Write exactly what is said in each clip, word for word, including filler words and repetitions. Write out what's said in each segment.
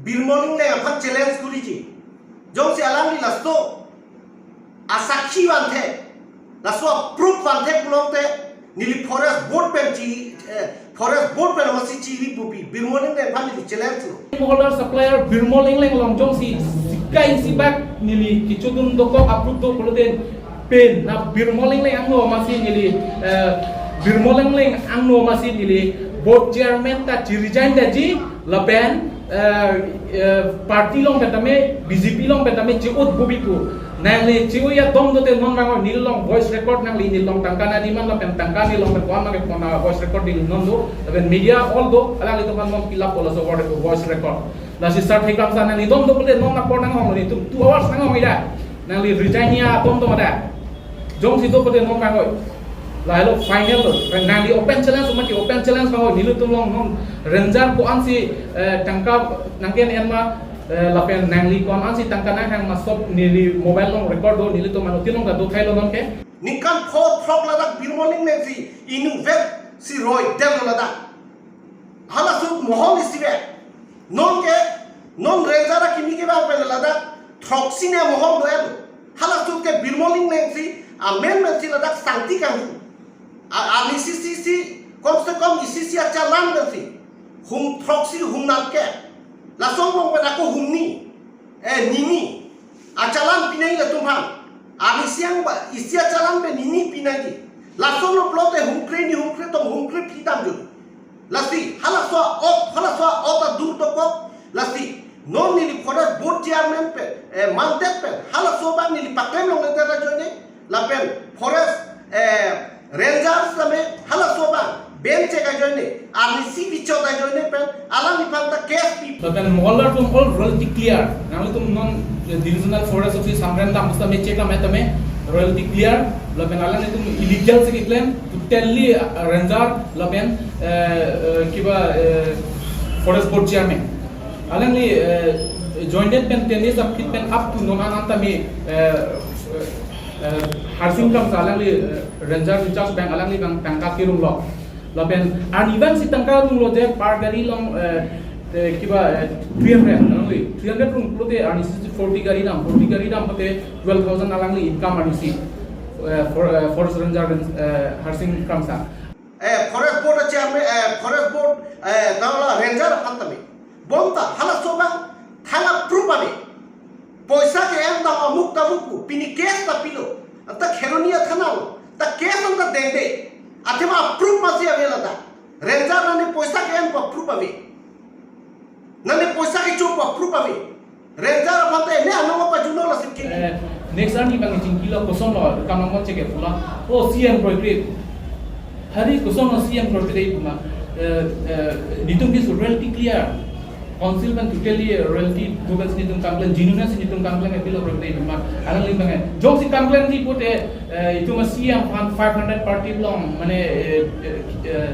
Birmol Engleng aphan challenge kuriji. Jongsi alangli laso asakhi vangthe, laso aproof vangthe pulote neli forest board pen chi, eh, forest board pen masi chiri pupi. Birmol Engleng aphan neli challenge lo. Moholdar supplier Birmol Engleng along jongsi sikai sibak neli kechodun dokok aproof do pulote pen na Birmol Engleng angno masi neli, eh, Birmol Engleng angno masi neli board chairman ta chi-resign daji lapen, eh, eh, party along pen tame, B J P along pen tame chi-ut bubi pu. Nangli chi-u ya dom dote non bang neli along voice record nangli neli along tangka nangdun ma lapen tangka neli along pen ko-an ma ke pon voice record neli non do lapen media all do alanglitum aphan non fill up laso voice record. Lasi Sar Thekramsa nangli dom do pulote non apor nanghong nelitum two hours nanghong ida. Nangli resign ya dom do ma da. Jongsi do pulote non bang oi. Lahelo final lo. Nangli open challenge, mati open challenge bang oi. Nelitum along non ranger ko-ansi, eh, tangka nangke-en ma, eh, lapen nangli ko-ansi tangka nanghang ma sob neli mobile along record do, nelitum mane utin along ta do thailo non ke. Ningkan pho throk ladak Birmol Engleng si inutvet si roi dem ladak. Halaso mohol isi ve. Non ke, non ranger akimi ke bang pen ladak throksi ne mohol do-et. Halaso ke Birmol Engleng si, amen men si ladak sangti kanghu. A, a, isi si si, kom se kom isi si achalan men si. Hum throksi hum nat ke. Laso angbong pen ako hum ni. Eh, nini. Achalan pinai latum aphan. Ami siang ba, isi achalan pen nini pinai di. Laso lo pulote hum kre ni hum kre tong hum kre phli dam jun. Lasi, halaso ot, halaso ot adur dokok. Lasi, non neli forest board chairman pen, eh, mandet pen, halaso bang neli paklem longle ta ajoine, lapen forest, eh, rangers tame, halaso bang, bench ke ajoine, arnisi bichot ajoine pen, alangliphan ta case pi. Lapen moholdar atum all royalty clear. Nanglitum non, eh, divisional forest office Samren dam, sitame check dam, tame royalty clear. Lapen alanglitum illegal si keklem, totally, uh, ranger, lapen, eh, eh, kiba, eh, forest board chairman. Alangli, eh, joined pen ten days aphi pen up to non an an tame, eh, eh, Harsing Kramsa alangli, eh, ranger in charge bang alangli bang tangka kirung lo. Lapen an even si tangka rung lo je per gari along, eh, eh, kiba, eh, three hundred, alangli three hundred rung pulote arnisi forty gari dam, forty gari dam pulote twelve thousand alangli income arnisi, eh, for, eh, forest ranger, eh, Harsing Kramsa. Eh, forest board chairman, eh, forest board, eh, dala ranger aphan tame. Bonta, halaso bang, thang aproof ave. Poisa ke-en ta amuk ta amuk pu, pini case ta pilo. Anta Kheroni athana lo. Ta case anta dengde. Athema aproof masi ave lata. Ranger nangli poisa ke-en pu aproof ave. Nangli poisa kecho pu aproof ave. Ranger aphan te ne anong apa juno la sip kini. Eh, next arni bang chingki lo koson lo kamang mo cheke pula. O C M prohibit. Hari koson lo C M prohibit ai puma. Eh, eh, nelitum ke royalty clear. Council pen totally royalty do kan si nelitum complain, genuineness nelitum complain ke pilo prohibit ai puma. Alangli bang, jongsi complain di pute, eh, itum C M aphan five hundred party along, mane, eh, eh, eh,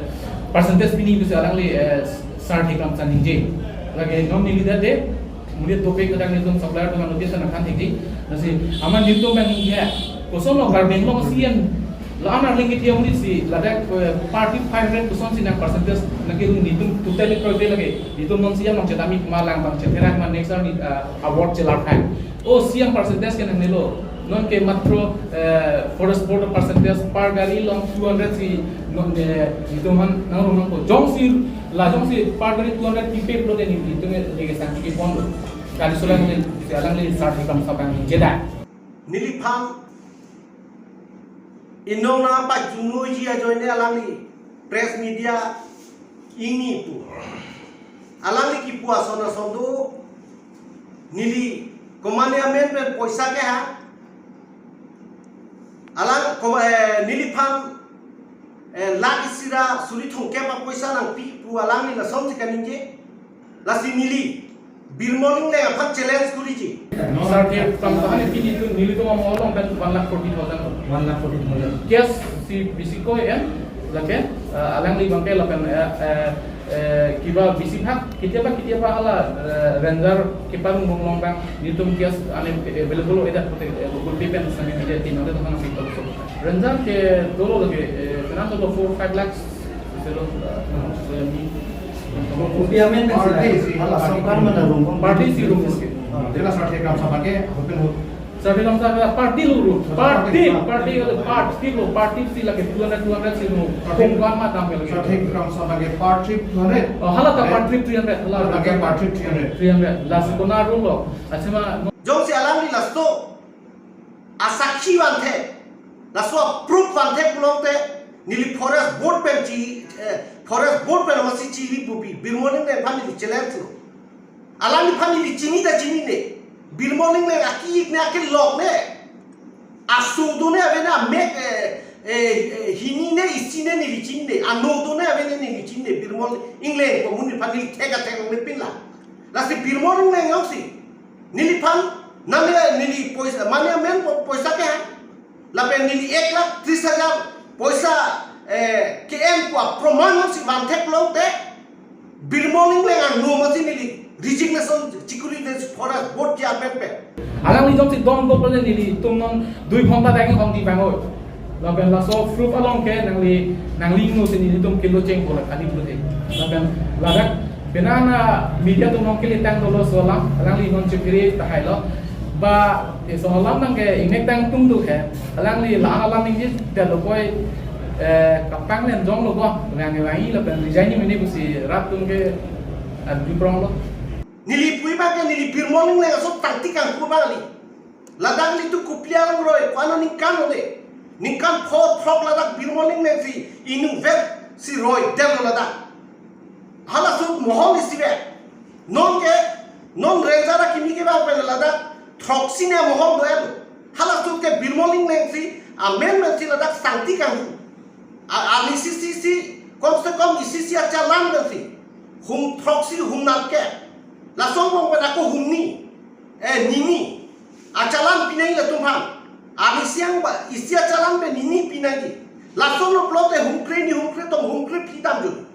percentage pini bisa alangli, eh, Sar Thekramsa ningje. Lake non neli date, muni topik kadang nelitum supplier atum anu biasa nangkhan thekji. Lasi, amat nelitum bang ningje. Koson lo Karbi Anglong C M. La amar lingit ya muni si, ladak, eh, party five hundred koson si nang percentage, nang ke nelitum totally prohibit lake. Nelitum non C M nang chetami malang bang chetherak ma next round, eh, award chelar khan. O C M percentage ke nangnelo. Non ke matro, eh, forest board percentage per gari along two hundred si non, eh, itum aphan nangrong nangpo. Jongsi, la jongsi per gari two hundred pipe pulote nelitum ke sangti kepon lo. Kali solang ni, si alangli Sar Thekramsa bang ningje da. Neliphan inong nangpajunoi ji ajoine alangli press meet ingni pu. Alangli kipu ason ason do, neli komane amen pen poisa ke ha. Alang koma, eh, neliphan, eh, lakh isi ra suri thomkep apoisa nangpi pu alangli lasonsi kaningje. Lasi neli Birmol Engleng aphan challenge kuriji. Sar Thekramsa aphan pini tu nelitum amolong pen one lakh forty thousand. One lakh forty thousand. Cash si bisi ko-en, lake, eh, alangli bang ke lapen, eh, eh, eh, kiba bisi bhag, ketiaba, ketiaba hala, eh, ranger keparong rong long bang, nelitum cash ane available lo, eda pute, eh, Google Pay pen sami media team ante tong nang pito so. Ranger ke dolo lake, eh, penang dolo four, five lakhs, selo, eh, ni Kopi amen na sila. Party si, ala sokar mana rungkong. Party si rungkong. Jela sarthe kramsa abangke open ho. Sarthe kramsa abangke party lo rung. Party, party, party, party lo, party si lake two hundred, two hundred si rung. Party. Kongkang ma dam ke lake. Sarthe kramsa abangke party two hundred. Oh, hala ta party three hundred, hala. Abangke party three hundred. Three hundred. Lasi konat runglo. Asima jongsi alangli laso asakhi vangthe, laso proof vangthe pulote, neli forest board pen chi, eh, forest board pen masi chiri pupi, Birmol Engleng aphan neli challenge lo. Alangliphan neli chini ta chinine. Birmol Engleng aki-ik ne, akilok ne. Aso do ne ave ne, amek, eh, eh, eh, hini ne, isi ne neli chinine. Ano do ne ave ne neli chinine. Birmol Engleng komun aphan neli thek athek longle pinlo. Lasi Birmol Engleng jongsi neliphan, nang neli poisa, mane amen po-, poisa ke ha. Lapen neli ek lakh tris hajar poisa, eh, ke-en pu aproman si vangthek pulote, Birmol Engleng angno masi neli resignation chikuri de forest board chairman pen. Alangli jongsi dom do pule nelitum non dui ghonta dagi hong di bang oi. Lapen laso proof along ke nangli, nangli ingno si nelitum kilo cheng bola kali bola de. Lapen ladak penang media atum nong kili tang dolo so alam, alangli non chikiri tahai lo. Ba, eh, so alam nang ke ingnek tang tung duk he. Alangli la alam ningje dalo koi, eh, kapanglen jonglo bo. Nang wangi lapen resign ni mene pusi rat atum ke, ah, biprong lo. Neli pu abangke neli Birmol Engleng aso tangti kangpu abang kali. Ladak nelitum kopi arong roi, ko-an aningkan lo de. Ningkan pho throk ladak Birmol Engleng si inutvet si roi dem lo ladak. Halaso mohol isi ve. Non ke, non ranger akimi ke bang pen ladak throksi ne mohol do-en. Halaso ke Birmol Engleng si, amen men si ladak sangti kanghu. A, a, isi isi, kom se kom isi isi achalan men si. Hum throksi hum nat ke. Laso angbong pen ako humni. Eh, nini. Achalan pinai latum aphan. Ami siang ba, isi achalan pen nini pinai. Laso lo pulote hum kre ni hum kre tong hum kre phli dam jun.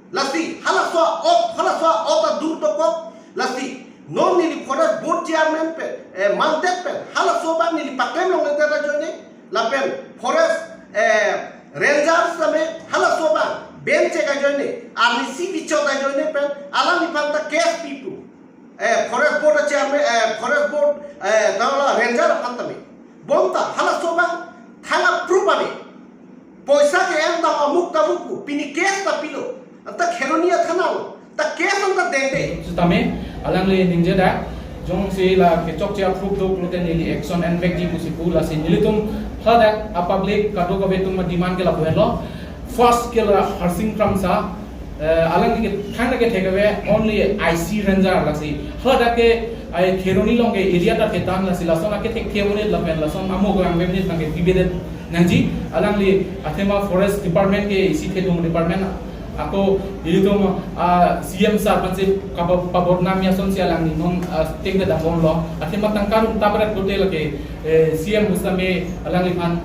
Lasi, halaso ot, halaso ot adur dokok. Lasi, non neli forest board chairman pen, eh, mandet pen, halaso abang neli paklem longle ta ajoine, lapen forest, eh, rangers tame, halaso abang, ben chek ajoine, arnisi bichot ajoine pen, alangliphan ta case pipu. Eh, forest board chairman, eh, forest board, eh, tanglo ranger aphan tame. Bonta, halaso abang, thang a-proof ave. Poisa ke-en ta amuk tamuk pu, pini case ta pilo. Anta Kheroni athana lo. Ta case anta dengde. Sitame, alangli ningje dak, jongsi la kechokche a-proof do pulote neli action envekji pusi pu, lasi nelitum hadak a-public kadokave atum a-demand ke lapu henlo. First ke la Harsing Kramsa, eh, alangli ke thangta ke thek ave only I C ranger lasi. Hadak ke ai Kheroni along ke area ta thetan lasi lason ake thekthe monit lapen lason amo gang ve monit nang ke divided nangji. Alangli athema forest department ke isi thedung department ako ilitum, ah, C M sir aphansi kaba-, pabodnam asonsi alangli non, ah, tengke dambomlo. Athema tangka rum tabret dote lake, eh, C M pusitame alangliphan,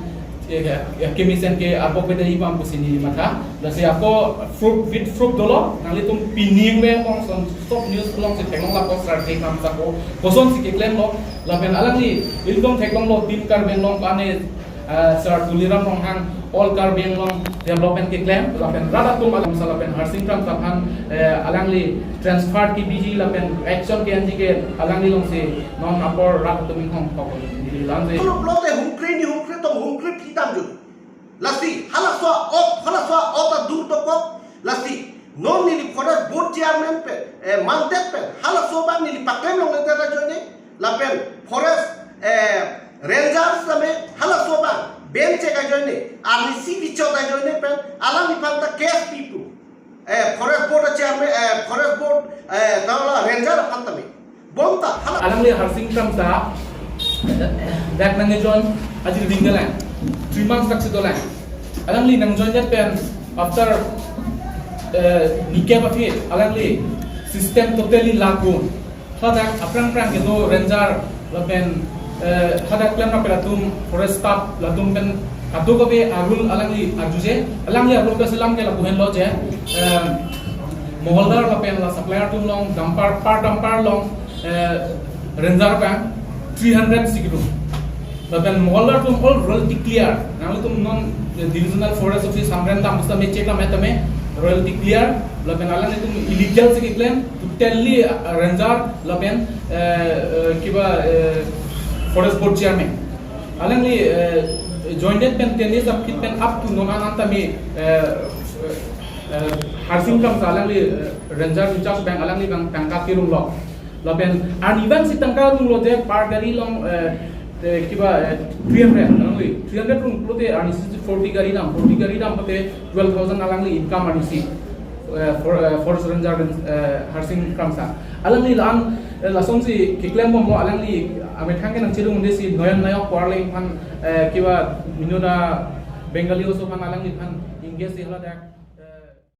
eh, ya, ya, kemesen ke abok beda ibam pusi neli matha. Lasi ako proof with proof dolo, nanglitum pining me kong son top news alongsi theklong lapo Sir K Kramsa ako. Kosonsi keklemlo, lapen alangli ilitum theklonglo Team Karbi Anglong pu-an, eh, Sir Tuliram Ronghang, All Karbi Anglong Development keklem, lapen rat atum alam sa lapen Harsing Kramsa aphan, eh, alangli transfer kebiji lapen action ke-enji ke alangli alongsi non apor rat atum inghong pakon neli langse. Pulote hum kre ni hum kre tong hum kre phli dam jun. Lasi, halaso ot, halaso ot adur dokok. Lasi, non neli forest board chairman pen, eh, mandet pen, halaso abang neli paklem longle ta ajoine, lapen forest, eh, rangers tame, halaso abang, ben chek ajoine, arnisi bichot ajoine pen, alangliphan ta case pipu. Eh, forest board chairman, eh, forest board, eh, tanglo ranger aphan tame. Bonta, hala. Alangli Harsing Kramsa, dak nangjoin, aji ding dolang. Three months tak si dolang. Alangli nangjoin det pen, after, eh, nikep aphi, alangli system totally lagu. Hadak aphrang phrang kedo ranger lapen, eh, hadak klemrap latum forest staff latum pen kadokave a-rule alangli arjuje, alangli a-rule keselam ke lapu henlo je, eh, Moholdar lapen la supplier atum along dumper, per dumper along, eh, ranger abang three hundred si kedo. Lapen Moholdar atum all rule declare. Nanglitum non, eh, divisional forest office Hamren dam pusitame check lam tame royalty clear, lapen alanglitum illegal si keklem, totally, uh, ranger, lapen, uh, uh, kiba, uh, forest board chairman. Alangli, uh, joined pen ten days aphi pen up to non an an tame, uh, uh, uh, Harsing Kramsa alangli, uh, ranger in charge abang alangli abang tangka kirung lo. Lapen arni vangsi tangka rung lo je per gari along, eh, eh, kiba, eh, three hundred, alangli three hundred rung pulote arnisi forty gari dam, forty gari dam pulote twelve thousand alangli income arnisi, eh, for, eh, forest ranger, eh, Harsing Kramsa. Alangli la-an, eh, lasonsi keklem bomlo, alangli amethang ke nangchedun-un-e si Noyon Nayok pu arleng aphan, eh, kiba Minoda Bengali oso aphan alangliphan engage si hala dak